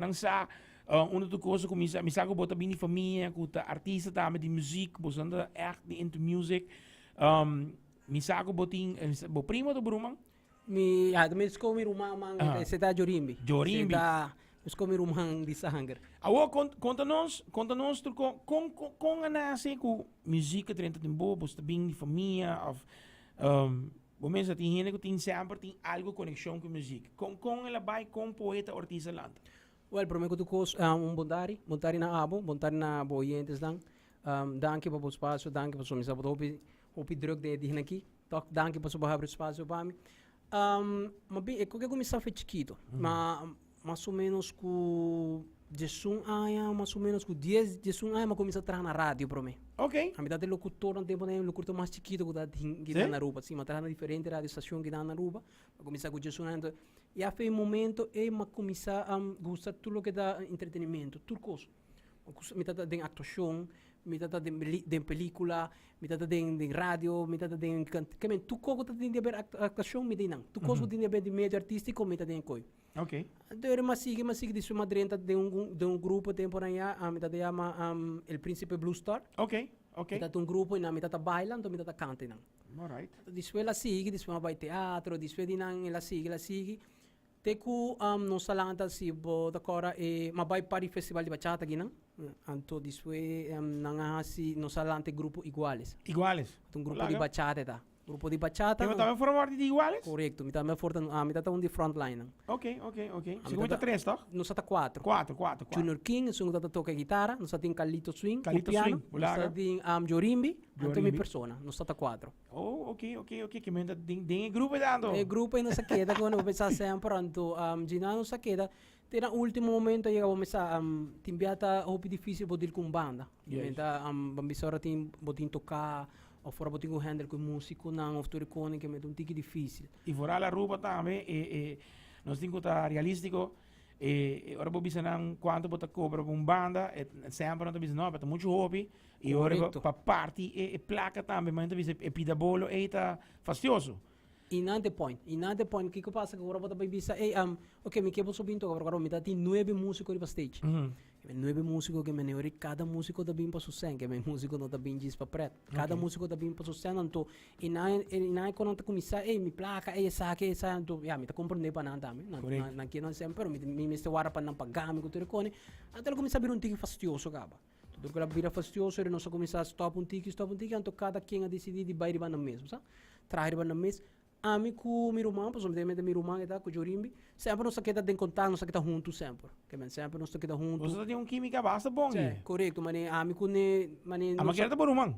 Nan sa unda tur kos a kuminsá. Mi sa ku bo ta bini di famia ku ta artista tambe di muzik, boso nan ta ègt di into music. Mi sa ku bo tin, bo primo ta bo ruman? Mi, ya, mi sko mi ruman man, ese ta Jorimbi. Jorimbi. Ese ta, mi sko mi ruman di sanger. Awor konta nos, konta nos tur kon, kon, kon a nase ku muzik a drenta den bo, bo ta bini di famia òf Bo mester tin hende ku tin semper tin algu konekshon ku muzik. Kon kon el a bai kon poeta Ortiz a lanta? Wèl, promé ku tur kos, un bon dari. Bon dari na abo, bon dari na bo oyentesnan. Danki pa bo spasio, danki pasobra mi sa bo ta hopi hopi drùk den e dianan aki. Tòg danki pasobra bo habri spasio pa mi. Ma bin, e koke kuminsá for chikitu. Ma Mas o menos ku diesun aña, mas o menos ku dies, diesun aña mi a kuminsá traha na radio promé. Ok. Ami tabata e lokutor na tempu nan, lokutor mas chikitu ku tabatin ki na Aruba. Si, mi a traha na diferente radio stashon ki na Aruba. Mi a kuminsá ku diesun aña. Anto, ya for e momento ei mi a kuminsá gusta tur loke ta entretenimento, tur kos. Mi tabata den aktuashon, mi tabata den den pelikula, mi tabata den den radio, mi tabata den ke men tur kos ku ta tin di aber aktuashon mi ta einan. Tur kos ku tin di aber di medio artístiko mi ta den e koi. Ok. Anto ora mi a sigui, mi a sigui despues mi a drenta den un den un grupo tempo nan ya, mi tabata yama El Príncipe Blue Star. Ok, ok. Mi tabata un grupo einan mi tabata baila anto mi tabata kanta einan. Alright. Despues el a sigui, despues mi a bai teatro, despues di nan el a sigui, el a sigui. Te ku nos a lanta si bo ta kòrda e mi a bai pa di festival di bachata akinan, anto despues nan a hasi nos a lanta e grupo Iguales. Iguales. Ta un grupo di bachata e ta. Grupo di bachata. Te bo tambe forma parti di Iguales? Korekto, mi tambe for ta mi ta ta un di frontlinenan. Ok, ok, ok. Segun mi ta tres tòg? Nos ta ta kuatro. Kuatro, kuatro, kuatro. Junior King, esun ku ta ta toka e gitara, nos ta tin Carlito Swing ku Carlito piano, Swing, nos ta tin Jorimbi, anto mi persona, nos ta ta kuatro. Oh, ok, ok, ok, ke men ta den, den e grupo ta anto? E grupo ei nos a keda ku no pensa semper, anto djina nos a keda te na ultimo momento a yega bo mesa tin bia ta hopi dificil bo deal ku un banda. Men ta bo bisa ora tin bo tin toka of ora bo tin ku handle ku e musiconan of tur e konen ke men ta un tiki dificil. I foral Aruba tambe e e nos tin ku ta realistico e e ora bo bisa nan kuantu bo ta kobra pa un banda e semper nan ta bisa no pero ta muchu hopi. I ora Correcto. pa parti e, e placa tambe, ma ta bisa e pida bolo ei ta fastioso. I nan te point, i nan te point. Kiko pasa ku ora bo ta bai bisa, ey, ok, mi ke boso bin toka, pero karo mi ta tin nuebe músiko riba stage. Ke men nuebe músiko ke men ori kada músiko ta bin pa su sèn, ke men músiko no ta bin djis pa prèt. Kada músiko ta bin pa su sèn, anto i nan i nan e nan ta kuminsá, ey, mi plaka, ey, esaki, esaki, anto ya, mi ta komprendé pa nan tambe. Nan Correcto. nan ke nan sèn, pero mi mi mester warda pa nan paga mi ku tur e kone. Anto el a kuminsá bira un tiki fastioso kaba. Tur ku el a bira fastioso nos a kuminsá stòp un tiki, stòp un tiki, anto kada ken a disidí di bai riba nan mes, bo sa. Traha riba nan mes. Ami ku mi ruman, pasobra mi ta mi ruman e ta ku Jorimbi, semper nos ta keda den kontakto, nos ta keda huntu semper. Ke men semper nos ta keda huntu. Boso ta tin un kímika basta bon Sí, ei. korekto, mane ami ku ne, mane Ama nos kere ta bo ruman.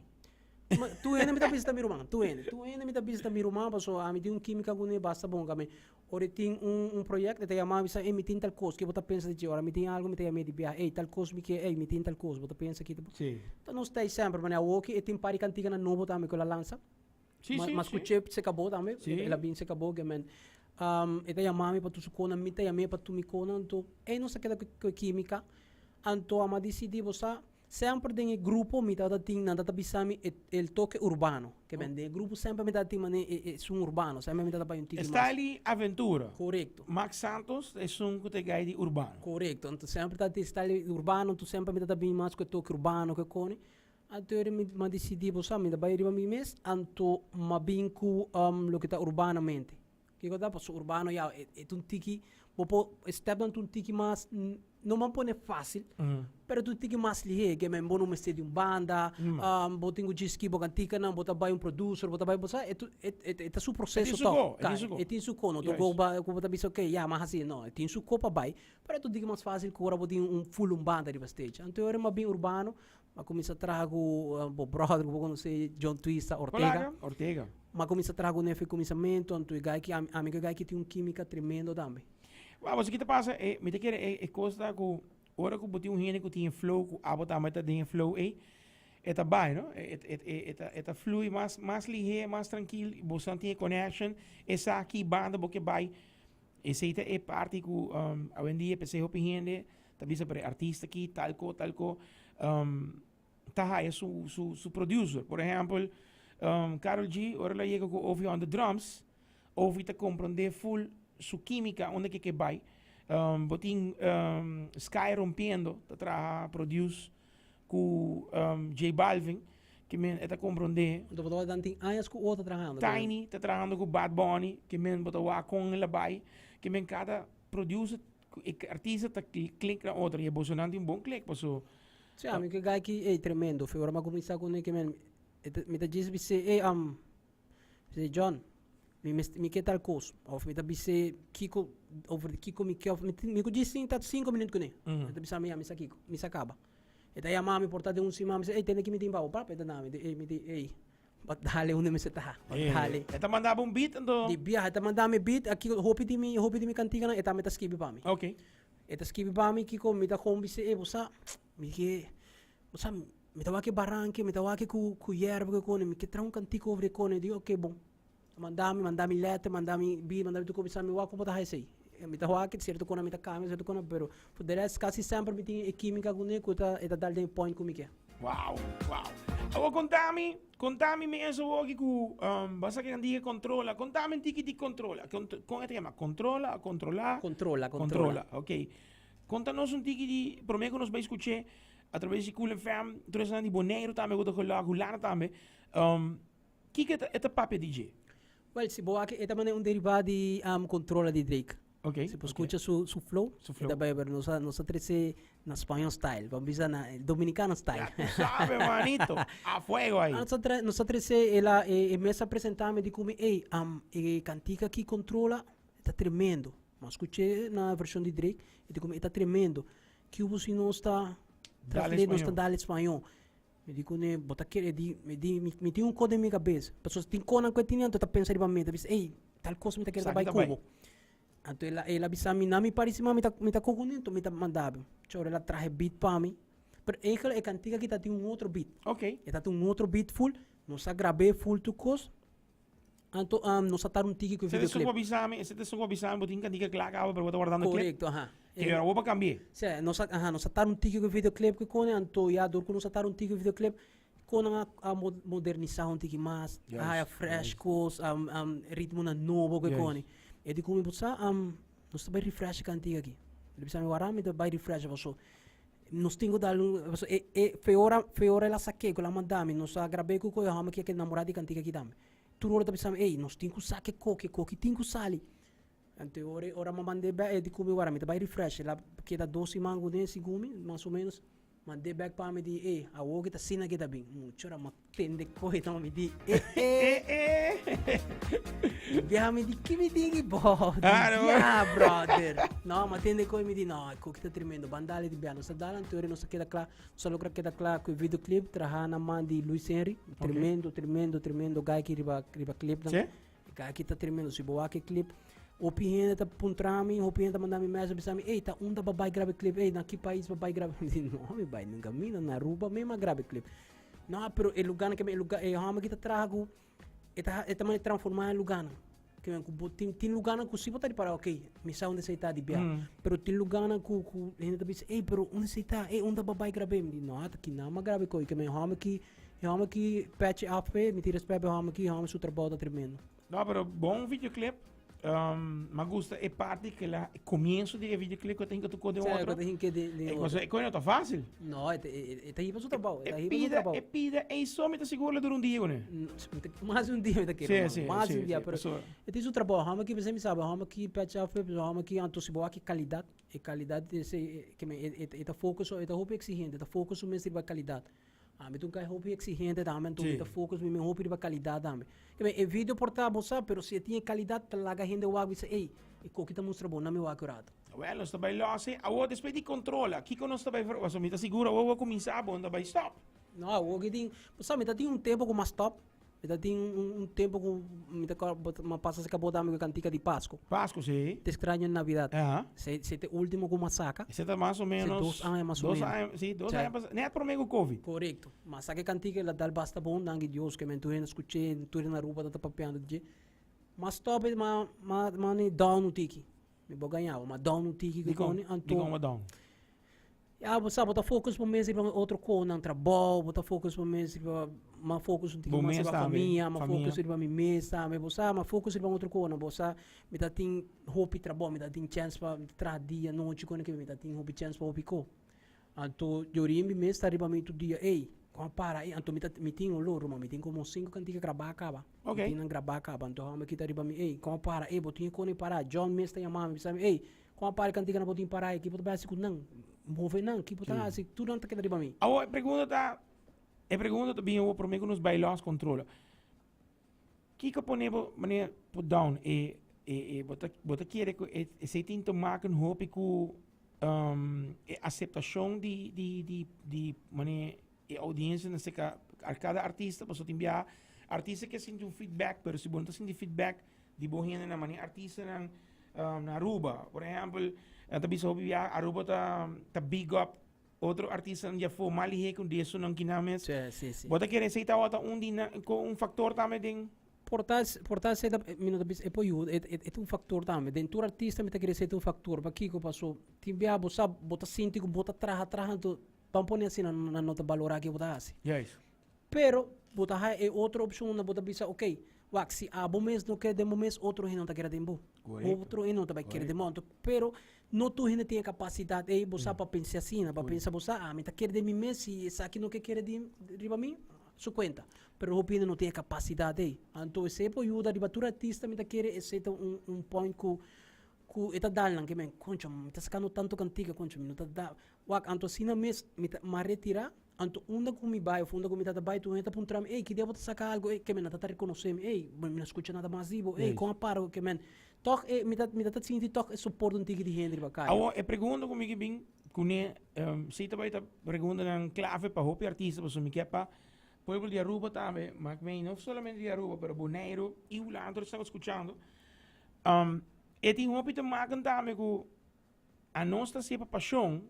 Ma tur hende mi ta bisa ta mi ruman, tur hende, tur hende mi ta bisa ta mi ruman, pasobra ami tin un kímika ku ne basta bon. Kame Ora e tin un un proyecto e ta yama mi bisa ey mi tin tal cos ke bo ta pensa di dje ora mi tin algo mi ta yam'e di biaha ey tal cos mi ke ey mi tin tal cos bo ta pensa ki ta Sí. Ta nos ta ey semper manera awoki e tin par di canticanan nobo tambe cu el a lansa Sí, ma sí, mas sí. cu Chip se cabo tambe Sí. el a bin se cabo ke men e ta yama mi pa tur su conan mi ta yam'e pa tur mi conan anto ey nos ta keda cu e quimica anto amo a dicidi bo sa Semper den e grupo mi tabata tin, nan tabata bisa mi e el toke urbano. Ke men den e grupo semper mi tabata tin mane e e esun urbano, semper mi tabata bai un tiki mas. Style di aventura. Korekto. Max Santos ta esun ku ta e gai di urbano. Korekto. Anto semper tabata tin style di urbano, anto semper mi tabata bin mas ku e toke urbano ku e kone. Anto ora mi a disidí, bo sa, mi ta bai riba mi mes, anto m'a bin ku loke ta urbanamente. Kiko ta? Pasobra urbano ya e ta un tiki, bo por e stepnan ta un tiki mas, no ban pone fácil, pero ta un tiki mas lihé, ke men bo no mester di un banda, bo tin ku djis skiba kantikanan, bo ta bai un producer, bo ta bai, bo sa, e e ta su proseso tòg, e tin su ko, no ta go ba ku bo ta bisa ok ya mi a hasi, no, e tin su ko pa bai, pero e ta un tiki mas fácil ku ora bo tin un full un banda riba stage. Anto ora mi a bin urbano, M'a kuminsá traha ku bo bròder ku bo konosé, John Twista Ortega. Hola, Ortega. M'a kuminsá traha ku nefi kuminsamentu, anto e gai ki ami, ami ku e gai ki tin un kímika tremendo tambe. Wou, pasobra ki ta pasa, e, mi ta kere e, e kos ta ku ora ku bo tin un hende ku tin e flow ku abo tambe ta den e flow ei, e ta bai, no? E, e, e, e ta, e ta flui mas, mas lihé, mas trankil, boso tin e connection, e sa ki banda bo ke bai. Esei ta e parti ku awendia p'esei hopi hende ta bisa pero e artista aki tal ko tal ko ta haya su su su producer. Por ehèmpel Karol G ora el a yega ku Ovi on the drums, Ovi ta komprondé ful su kímika unda ke ke bai. Bo tin Sky Rompiendo ta traha produce ku J Balvin ke men e ta komprondé. Anto bo ta wak dan tin añas ku otro trahando. Tiny ta trahando ku Bad Bunny ke men bo ta wak kon el a bai ke men kada producer ku e artista ta klik na otro i e bosonan tin un bon klik paso. Sí, ami ku e guy aki ey tremendo. Fe ora mi a kuminsá kuné ke men mi ta djis bis'é ey Bis'é, John, mi mester, mi ke tal kos. Òf mi ta bis'é kiko, over di kiko mi ke, òf mi mi ku djis sinta sinku minüt kuné. E ta bisa mi, ya mi sa kiko, mi sa kaba. E ta yama mi por ta den un siman, mi bisa, ey, tende ki mi tin pa bo. Pap, e ta dami, ey, mi di, ey, bo dale unda mester ta, bo dale. E ta manda bo un beat anto? Di biaha, e ta manda mi beat, aki hopi di mi, hopi di mi kantikanan e tambe ta skibi pa mi. E ta skibi pa mi kiko, mi ta kon bis'é, ey, bo sa, mi ke, Bo sa, mi ta wak e baranke, mi ta wak ku ku yerba ku e kone, mi ke traha un kantiko over e kone. Di oke bon. A manda mi, manda mi letter, manda mi beat, manda mi tur kos, mi sa mi wak kon bo ta haci esei. Mi ta wak, sierto kona mi ta kambia, sierto kona, pero for de rest kasi semper mi tin e kimika kuné ku ta e ta dal den e point ku mi ke. Wow, wow. Awor konta mi, konta mi mes awor aki ku bo a sa ke nan dije kontrola. Konta mi un tiki di kontrola. Kon e ta yama? Kontrola, kontrola? Kontrola, kontrola. Kontrola, ok. Konta nos un tiki di, promé ku nos bai skuch'é, A traves di Cool FM, tur esnan di Boneiru tambe ku ta gelòk, Hulanda tambe. Kiko e ta e ta papia di dje? Well, si bo wak e ta manera un derivá di Controla di Drake. Ok. Si bo skucha su su flow, Su flow. e ta bai pero nos a nos a trese na spañó style, ban bisa na dominicano style. Ya tu sabe, manito. A fuego ahí. Nos a tra nos a trese el a e mes a presentá mi di ku mi, ey, e kantika aki Controla ta tremendo. Mi a skuch'é na vershon di Drake, e di ku mi e ta tremendo. Ki si nos ta Dale translate, nos ta español. dale español. Mi di kuné, bo ta kere di, mi di, mi, mi tin un kos den mi kabes. Pasobra tin kosnan ku e tini anto ta pensa riba mi, ta bisa, ey, tal kos mi ta kere ta Esaki bai ta bai. ku bo. Anto el a, el a bisa mi, na mi parisi ma mi ta, mi ta ku kuné, anto mi ta manda bo. Chor el a traha e beat pa mi. Pero eigenlijk e kantika aki ta tin un otro beat. Ok. E ta tin un otro beat full. Nos a grab'é full tur kos. Anto nos a tar un tiki ku e Esei ta videoclip. esun ku a bisa mi, esei ta esun ku a bisa mi, bo tin kantika kla kaba pero bo ta wardando clip. Korekto, aha. Ke ora bo pa kambi'é. Sí, nos a, aha, nos a tar un tiki ku e videoclip ku kone, anto ya dor ku nos a tar un tiki ku e videoclip, konan a a modernisá un tiki mas, a haya fresh kos, ritmonan nobo ku e kone. E di ku mi bo sa, nos ta bai refresh e kantika aki. El a bisa mi, wara mi ta bai refresh paso nos tin ku dal un, paso e e fe ora fe ora el a sak'é ku el a manda mi, nos a grab'é ku ku e hòmber ki a namorá di e kantika aki tambe. Tur ora ta bisa mi, ey, nos tin ku saka e koki, e koki tin ku sali. Anto e ora, ora mi mand'é bèk, e di ku mi, wara mi ta bai refresh. El a keda dos siman kuné, segun mi, mas o ménos. Mand'é bèk pa mi di, ey, awor ki ta asina ki ta bin. Mucha ora mi a tende koe nan, mi di, e e. E biaha mi di, ki mi tin ki bo? Di ya, brother. No, mi a tende koe, mi di, no, e koki ta tremendo. Ban dale di biaha. Nos a dal, anto e ora nos a keda kla. Nos a logra keda kla ku e videoclip traha na man di Luis Henry. Tremendo, tremendo, tremendo guy ki riba, riba clip nan. Sí? E guy ki ta tremendo. Si bo wak e clip, hopi hende ta puntra mi, hopi hende ta manda mi message bisa mi, ey, ta unda bo bai graba e clip? Ey, na ki pais bo bai graba? Mi di, no, mi bai nunca mi na Aruba mesmo a graba e clip. No, pero e lugarnan ke mi, e lugar, e homber ki ta traha ku E ta e ta manera transformá e lugánan. Ke men ku bo tin tin lugánan ku si bo ta ripará okey mi sa unda esei ta di bia. Pero tin lugánan ku ku hende ta bisa ey pero unda esei ta? Ey unda bo a bai grab'é? Mi di no ta kinan mi a grab'é koe. Ke men e hòmber ki e hòmber ki pèchi af p'e mi tin rèspèt pa e hòmber ki e hòmber su trabou ta tremendo. No pero bon videoclip. Mi a gusta e parti ke la e comienzo di e videoclip ku ta hinka tur kos den Sí, otro. ku ta hinka den E otro. kos e kos no ta fácil. No, e ta e ta hiba su trabou, e ta E hiba su pida trabou. e pida ei so mi ta sigur lo dura un dia kuné. Mas di un dia mi ta kere, Sí, man. sí, Mas di sí, un dia, sí, pero pasobra. e tin su trabou. Hòmber ki pensé mi sabi, hòmber ki pèchi af p'e, hòmber ki anto si bo wak e kalidat, e kalidat esei ke men e e ta focus e ta hopi exigente, e ta focus su mes riba kalidat. Ami ta un kai hopi exigente tambe, anto mi ta focus mi men hopi riba calidad tambe. Ke men e video por ta bo sa, pero si e tin e calidad ta laga hende wak bisa ey, e koki ta mustra bo, na mi wak un rato. Wel, nos ta bai los e. Awor despues di controla, kiko nos ta bai ver? Pasobra mi ta sigur awor bo a cuminsa, bo no ta bai stop. No, awor ki tin, bo sa mi ta tin un tempo ku mas stop. Mi ta tin un tempo ku mi ta kòrda mi a pasa serka bo tambe ku e kantika di Pasku. Pasku, si. Te extraño en Navidad. Aha. Esei esei ta e ultimo ku mi a saka. Esei ta mas o menos. Esei dos aña mas o menos. Dos aña, si, dos aña pasa, nèt promé ku Covid. Korekto. Mi a saka e kantika el a dal basta bon, danki Dios ke men tur hende a skuch'é, tur hende na Aruba ta papiando di dje. Mi a stòp e, mi a mi a down un tiki. Mi bo gaña bo, mi a down un tiki ku Dikon? koni, anto. Dikon bo a down? Ya bo sa bo ta focus bo mes riba otro konan, trabou, bo ta focus bo mes riba, m'a focus un tiki Bo mas mes riba tambe, famia, m'a famia. focus riba mi mes tambe, bo sa, m'a focus riba otro konan, bo sa, mi ta tin hopi trabou, mi ta tin chèns pa traha dia, nochi, kone ke mi ta tin hopi chèns pa hopi ko. Anto Jorin mi mes ta riba mi tur dia, ey, kon a para ey, anto mi ta, mi tin olor ruman, mi tin komo sinku kantika grabá kaba, mi tin nan grabá kaba, anto hòmber kita riba mi, ey, kon a para, ey, bo tin e kone pará, John mes ta yama mi, bisa mi, ey, kon a para e kantika nan bo tin pará ey, ki bo ta bai hasi ku nan, move nan, ki bo ta hasi, tur nan ta keda riba mi. Awor e pregunta ta, e pregunta ta bin awor promé ku nos bai lòs kontrola. Kiko pone bo manera put down e e e bo ta bo ta kere ku e esei tin te maken hopi ku e aseptashon di di di di manera e audiencia na seka kada artista pasobra tin biaha artista ke sinti un feedback pero si bo no ta sinti feedback di bo hendenan manera artistanan na Aruba por ehempel nan ta bisa hopi biaha Aruba ta ta big up Otro artistanan di afó mas lihé ku di esunnan kinan mes. Sí, sí, sí. Bo ta kere esei tabata un di nan, ko un faktor tambe den? Por ta, por ta esei ta, mi no ta bisa e por yuda, e, e, e ta un faktor tambe. Den tur artista mi ta kere esei ta un faktor. Pakiko? Paso tin biaha bo sa, bo ta sinti ku bo ta traha, traha, anto ban pone asina nan no ta balorá ke bo ta hasi. Juist. Pero bo ta haya e otro opcion unda bo ta bisa, ok, wak, si abo mes no kere den bo mes, otro hende no ta kere den bo. Correcto. Otro hende no ta bai kere den bo. Anto, pero no tur hende tin e capacidad ey, bo sa, pa pensa asina, pa pensa bo sa, ami ta kere den mi mes, si esaki no ke kere den riba mi, su cuenta. Pero hopi hende no tin e capacidad ey. Anto esey por yuda riba tur artista, mi ta kere esey ta un un point cu cu e ta dal nan, ke men, concho, mi ta sacando tanto cantica, concho, mi no ta da, wak, anto asina mes mi ta, m'a retira, Anto unda ku mi bai of unda ku mi ta ta bai tur hende ta puntra mi, ey, ki dia bo ta saka algu? Ey, ke men nan ta ta rekonosé mi, ey, mi no skucha nada mas di bo, ey, kon a para ku ke men? Tòg e, mi ta, mi ta ta sinti tòg e soport un tiki di hende riba kaya. Awor, e pregunta ku mi ke bin kuné, si ta bai ta preguntanan klave pa hopi artista, pasobra mi ke pa pueblo di Aruba tambe, mak mei no solamente di Aruba, pero Boneiru i Hulanda tur esnan skuchando, e tin hopi te maken tambe ku Anos ta hasié pa pashon,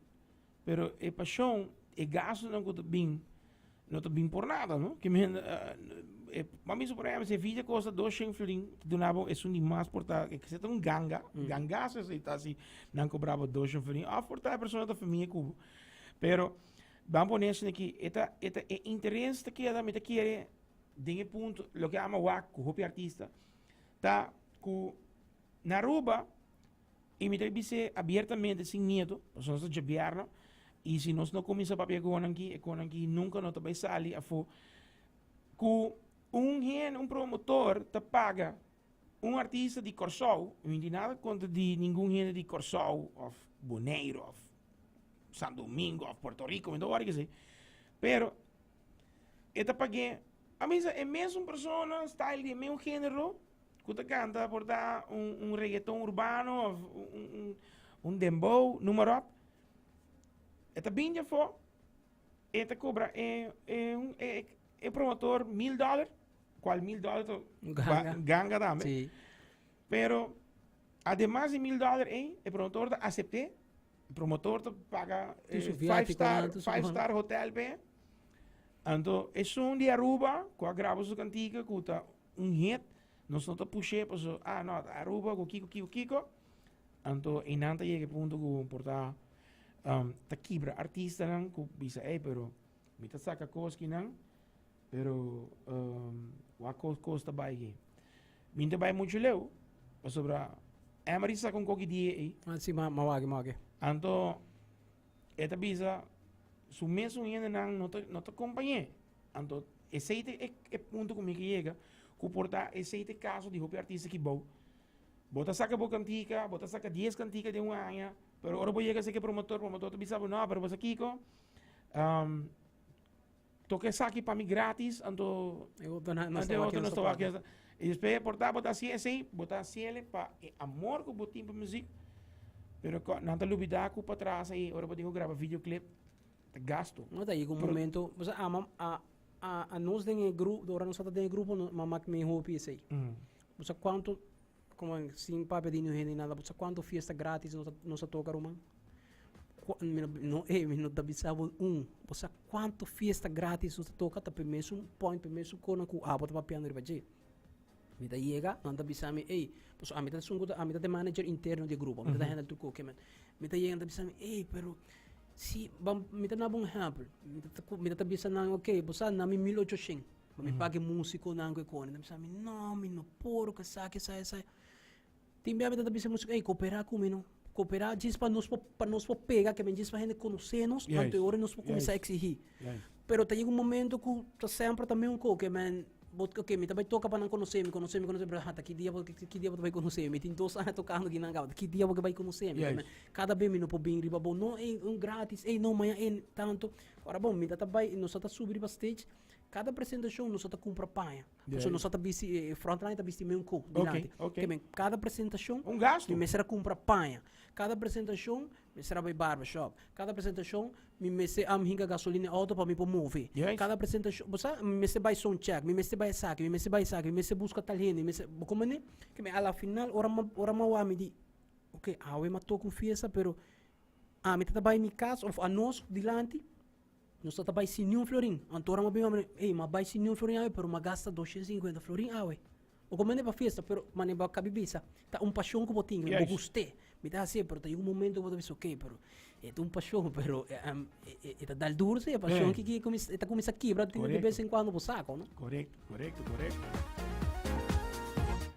pero e pashon, e gastunan ku ta bin, no ta bin por nada, no? Ke men, e, pa mi por ehempel, si e video kosta 200 florin, ta duna bo esun di mas por ta, ke ta un ganga, gangazo esei ta si nan kobra bo 200 florin, òf por ta e persona ta famia ku bo. Pero, ban pone esei aki, e ta, e ta, e interes ta keda, mi ta kere den e punto, loke ama wak ku hopi artista, ta ku na Aruba, I mi ta bis'é abiertamente sin miedu, pasobra nos ta djabièrnu, i si nos no kuminsá papia ku nan aki, e konan aki nunka no ta bai sali afó. Ku un hende, un promotor ta paga un artista di Kòrsou, mi no tin nada kontra di ningun hende di Kòrsou òf Boneiru òf Santo Domingo òf Puerto Rico, mi no ta wòri k'esei, pero e ta pag'é, a bisa e mesun persona, style di e mesun género, Ku ta kanta por ta un un reggaeton urbano of un un un dembow, noem maar op. E ta bin djafó, e ta kobra e e un e e promotor $1000, kual $1000 ta Ganga. ganga tambe. Sí. Pero ademas di $1000 ei, e promotor ta asept'é, e promotor ta paga Tur su five viático star, nan, tur su five konan. star hotel p'e. Anto esun di Aruba ku a graba su kantika ku ta Un hit, nos no ta push'é paso, ah no, ta Aruba ku kiko, kiko, kiko. Anto einan ta yega e punto ku por ta ta kibra artistanan ku bisa ey pero mi ta saka kos kinan pero wak kos kos ta bai aki. Mi no ta bai muchu leu pasobra Emery saka un koki dia ey. Ah si, ma wak, ma wak. Anto e ta bisa su mesun hendenan no ta no ta kompañ'é. Anto esei ta e e punto ku mi ke yega, ku por ta esei ta e kaso di hopi artista aki bou. Bo ta saka bo kantika, bo ta saka dies kantika den un aña, pero ora bo yega seki promotor, promotor ta bisa bo, no, pero bo sa kiko, toka esaki pa mi gratis, anto E otro nan no anto e sta otro wak, no no sta sta wak. wak. I despues por ta bo ta hasi esei, bo ta hasiel pa e amor ku bo tin pa muzik, pero nan ta lubida ku patras ei ora bo tin ku graba videoclip, Ta gasto. No ta yega un Pero momento, o sea, ama a a a nos den e grupo, ora nos ta den e grupo no mama mi hopi esey. Bo sa cuanto, como sin papia di niun hende ni nada, bo sa cuanto fiesta gratis nos a nos a toca ruman? Cu mi no no ey mi no ta bisa bo un, bo sa cuanto fiesta gratis nos ta toca ta p'e mesun point, p'e mesun cona cu abo ta papiando riba dje. Mi ta yega, nan ta bisa mi, ey, pasobra ami ta esun ku ta, ami ta de manager interno di e grupo, ami ta ta handle tur koke men. Mi ta yega, nan ta bisa mi, ey, pero. Si, ban, mi ta naba un ehempel. Mi ta, mi ta bisa nan, ok, bo sa, na mi 1800. Pa mi paga e musiconan cu e cone. Nan bisa mi, no, mi no por, cu esaki, esaki, esaki. Tin bia mi ta bisa e musico, ey, coopera cu mi no. Coopera djis pa nos por, pa nos por pega, ke men djis pa hende conoce nos, anto e ora nos por cuminsa exigi. Pero ta yega un momento cu ta semper ta meun co, ke men, bo, ok, mi ta bay toca pa nan conoce mi, conoce mi, conoce mi, pero ha, ta ki dia bo, ki dia bo ta bay conoce mi? Mi tin dos aña tocando aki nan caba, ta ki dia bo ke bay conoce mi? Cada bes mi no por bin riba bo, no, ey, un gratis, ey, no, maña, ey, tanto. Ora bon, mi ta ta bay, nos ta ta subi riba stage, cada presentacion nos ta ta cumpra paña. Pasobra nos ta ta bisti, e frontline ta bisti meun co dilanti. Ke men, cada presentacion, Un gasto. mi mester a cumpra paña. Cada presentacion, mester a bay barbershop. Cada presentacion, mi mester a hinca gasolina den auto pa mi por move. Cada presentacion, bo sa, mi mester bay sound check, mi mester bay esaki, mi mester bay esaki, mi mester busca tal hende, mi mester, bo comprende? Ke men, a la final, ora mi, ora mi a wak mi di, ok, awe mi a toca un fiesta, pero ami ta ta bay mi cas of anos dilanti, Nos ta ta bai sin niun florin. Anto ora mi a bin hombre, ey, mi a bai sin niun florin awe, pero mi a gasta 250 florin awe. Bo ko mende pa fiesta, pero mane bo a kabi bisa, ta un pasion ku bo tin, bo gust'é. Mi ta hasié, pero ta yega un momento ku bo ta bisa, ok, pero e ta un pasion, pero e ta dal duru si, e pasion ki ki e ta kuminsá kibra de bes en kuando bo sako, no? Korekto, korekto, korekto.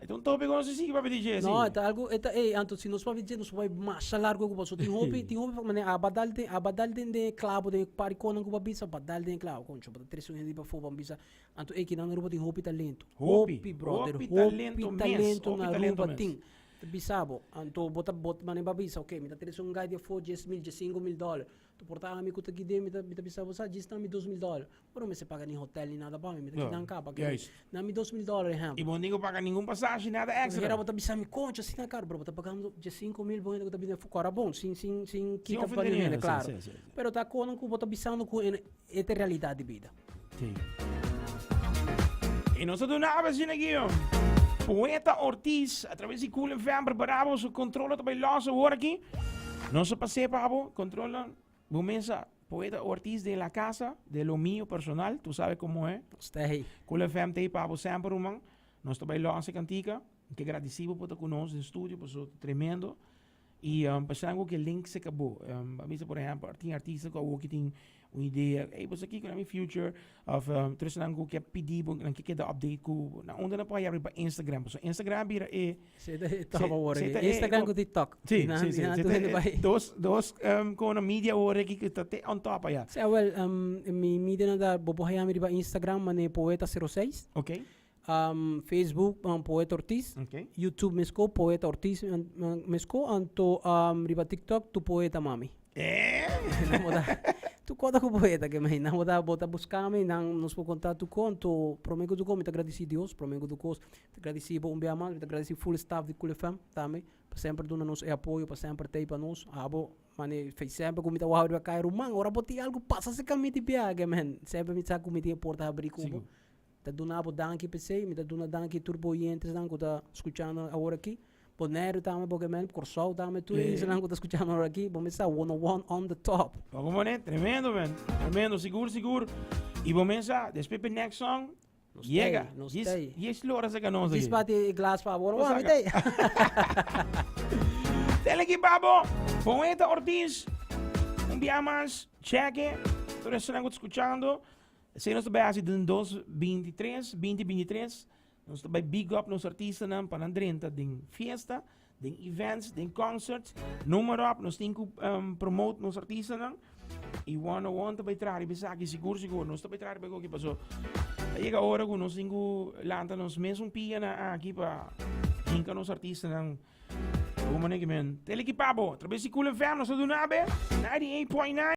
E ta un tópiko nos a sigui papia di dje, si. No, e ta algu, e ta, ey, anto si nos papia di dje, nos por bai masha largu ku pasobra tin hopi, tin hopi manera aba dal den, aba dal den den e klabo, den e par di konan ku bo a bisa, bo a dal den e klabo. Koncho, bo ta trese un hende di pafó pa bisa. Anto ey, kinan na Aruba tin hopi talento. Hopi, Hopi, brother, hopi hopi talento mes, talento hopi na talento Aruba mes. tin. Ta bisa bo, anto bo ta, bo, manera bo a bisa, ok, mi ta trese un guy di afó 10 mil, 15 mil dòler. Tu por ta ami ku ta gid'é, mi ta, mi ta bisa bo sa, djis na mi 2000 dòler. Bo no mester paga ni hotel ni nada pa mi, mi ta keda kaba. Juist. Na mi 2000 dòler ehèmpel. I bo no tin ku paga ningun pasashi, nada èkstra. Hera bo ta bisa mi, koncha asina karu, pero bo ta pagando 15 mil bo hende ku ta bini afó. Kòrda bon, sin sin sin kita pa niun hende, klaro. Pero ta konan ku bo ta bisando ku e ta e realidat di bida. Sí. I nos ta duna asina aki, Poeta Ortiz, a traves di Cool FM, prepara bo, su controla ta bai los awor aki. Nos a pas'é pa bo, controla bo mesa. Poeta Ortiz de la casa, de lo mío personal, tu sabe como e. Nos ta hey. Cool FM ta hey pa bo semper, ruman. Nos ta bai los e cantica. Ke gradeci bo por ta cu nos den studio, pasobra ta tremendo. Y um, pasan cu ke link se cabo. Um, a bisa, por ejemplo, tin artista cu awo ki tin un idea, hey, pues aki cu na mi future, of um, tres nan cu ke pidi bo, nan ke keda update cu, na unda nan por haya riba Instagram. So Instagram bira e... Se ta e top awor aki. Instagram cu TikTok. Si, si, si. Se ta e dos, dos um, con media awor aki cu ta te on top aya. Si, awel, um, mi media nan ta, bo por haya mi riba Instagram, mane poeta 06. Okay. Facebook Poeta Ortiz. Okay. YouTube mesco Poeta Ortiz mesco anto riba TikTok Tu Poeta Mami. Eh. Nan bo ta tu kota ku poeta ke mei nan bo ta bo ta buska mi nan nos por konta tu ko anto prome ku tu ko mi ta gradisi Dios prome ku tu kos mi ta gradisi bo un bia mas mi ta gradisi full staff di Cool FM tambe pa semper duna nos e apoyo pa semper tei pa nos abo mane fei semper ku mi ta wou riba kaya ruman ora bo tin algu pasa serka mi di bia ke men semper mi sa ku mi tin e porta habri ku bo. Ta duna bo danki p'esei, mi ta duna danki tur bo oyentesnan ku ta skuchando awor aki. Boneiru tambe bo ke men, Kòrsou tambe, tur e islanan ku ta skuchando awor aki, bo mester sa one on one on the top. Bo komo ne? Tremendo men, tremendo, sigur sigur. I bo mes sa, despues p'e next song, Nos yega. t'ei, nos Djis, t'ei. djis lora saka nos Djis aki. bati e glas pa bo, Bo wak mi saka. t'ei. Tele aki pa bo, Poeta Ortiz, un bia mas, check e, tur esnan ku ta skuchando. Esei nos ta bai hasi den dos 23, 2023. Nos ta bai big up nos artistanan pa nan drenta den fiesta, den events, den concerts. Noem maar op, nos tin ku um, promote nos artistanan. I one on one ta bai traha riba esaki, sigur sigur. Nos ta bai traha riba esaki paso ta yega ora ku nos tin ku lanta nos mesun pianan aki pa hinka nos artistanan. Como manera ki men. Tele ki pabo, a través di Cool FM nos ta duna be 98.9.